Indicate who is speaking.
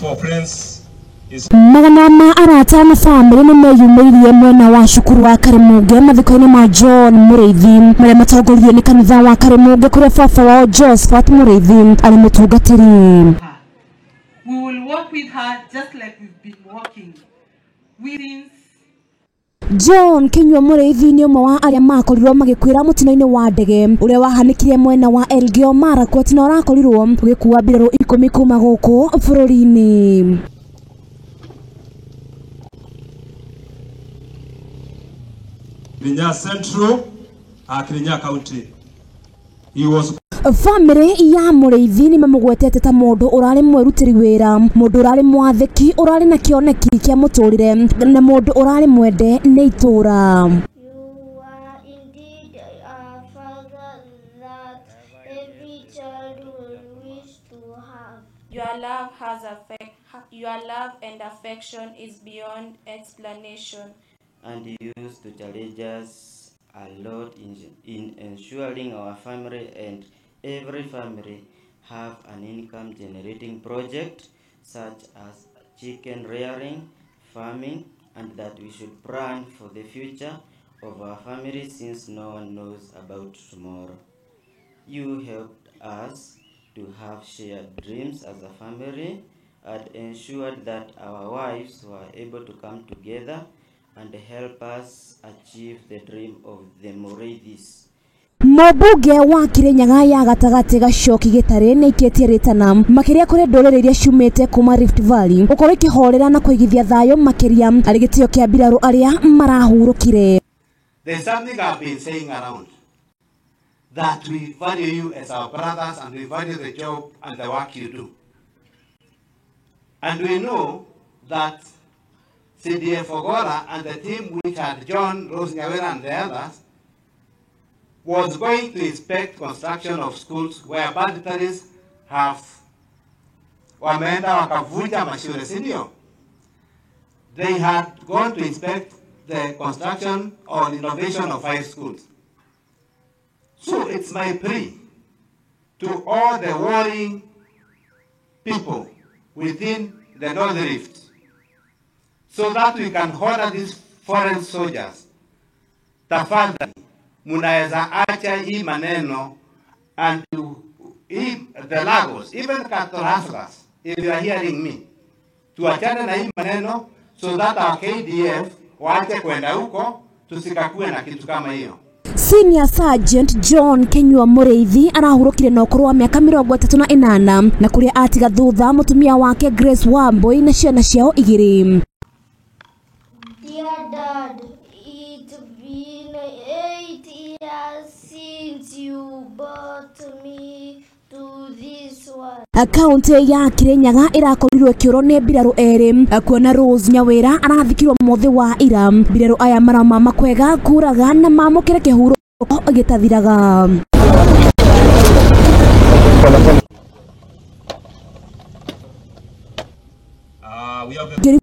Speaker 1: for friends is
Speaker 2: Magana ma arata na bamĩrĩ nĩ meyumĩririe mwena wa cukuru wa Karimunge mathiko-inĩ ma John Mũrĩithi marĩa matongoririo nĩ kanitha wa Karimunge kũrĩa baba wao Josephat Mũrĩithi arĩ mũtungatĩri.
Speaker 3: We will work with her just like we've been working. We
Speaker 2: John Kinyua Mũrĩithi nĩ ũmwe wa arĩa makorirwo magĩkuĩra mũtino-inĩ wa ndege ũrĩa wahanĩkire mwena wa Elgeyo Marakwet na ũrakorirwo ũgĩkua mbirarũ 10 kuma gũkũ bũrũri-inĩ.
Speaker 1: Kirinyaga Central, Kirinyaga County. He was
Speaker 2: Bamĩrĩ ya Mũrĩithi nĩ mamũgwetete ta mũndũ ũrarĩ mwĩrutĩri wĩra, mũndũ ũrarĩ mwathĩki, ũrarĩ na kĩoneki kĩa mũtũrĩre na mũndũ ũrarĩ mwende nĩ itũra.
Speaker 4: You are indeed a father that every child will wish to have.
Speaker 5: Your love has affect, your love and affection is beyond explanation.
Speaker 6: And you used to challenge us a lot in ensuring our family and every family have an income generating project such as chicken rearing, farming, and that we should plan for the future of our family since no one knows about tomorrow. You helped us to have shared dreams as a family and ensured that our wives were able to come together and help us achieve the dream of the Mureithis.
Speaker 2: Mũmbunge wa Kirinyaga ya gatagatĩ Gacoki Gĩtarĩ nĩ aikĩtie rĩtana makĩria kũrĩ ndũrĩrĩ iria ciumĩte kuma Rift Valley gũkorwo ikĩhorera na kũigithia thayũ makĩria arĩ gĩtĩo kĩa mbirarũ arĩa marahurũkire.
Speaker 7: There's something I've been saying around, that we value you as our brothers and we value the job and the work you do. And we know that CDF Ogora and the team which had John, Rose Nyawira and the others was going to inspect construction of schools where banditries have wameenda wakavunja mashule, si ndio? They had gone to inspect the construction or renovation of 5 schools. So it's my plea to all the warring people within the North Rift, so that we can honor these foreign soldiers. Tafadhali, munaweza acha hii maneno and to the Lagos, even cattle hustlers, if you are hearing me, tuachane na hii maneno so that our KDF waache kwenda huko, tusikakue na kitu kama hiyo.
Speaker 2: Senior Sergeant John Kinyua Mũrĩithi arahurũkire na ũkũrũ wa mĩaka 38 na kũrĩa atiga thutha mũtumia wake Grace Wambui na ciana ciao 2.
Speaker 4: Dear Dad, it's been 8 years since you brought me to this world.
Speaker 2: Kaunti ya Kirinyaga ĩrakorirwo ĩkĩũrwo nĩ mbirarũ erĩ kuona Rose Nyawira arathikirwo mũthĩ wa ira. Mbirarũ aya marauma makwega kuraga na mamũkĩre kĩhurũko gĩtathiraga.
Speaker 1: We have the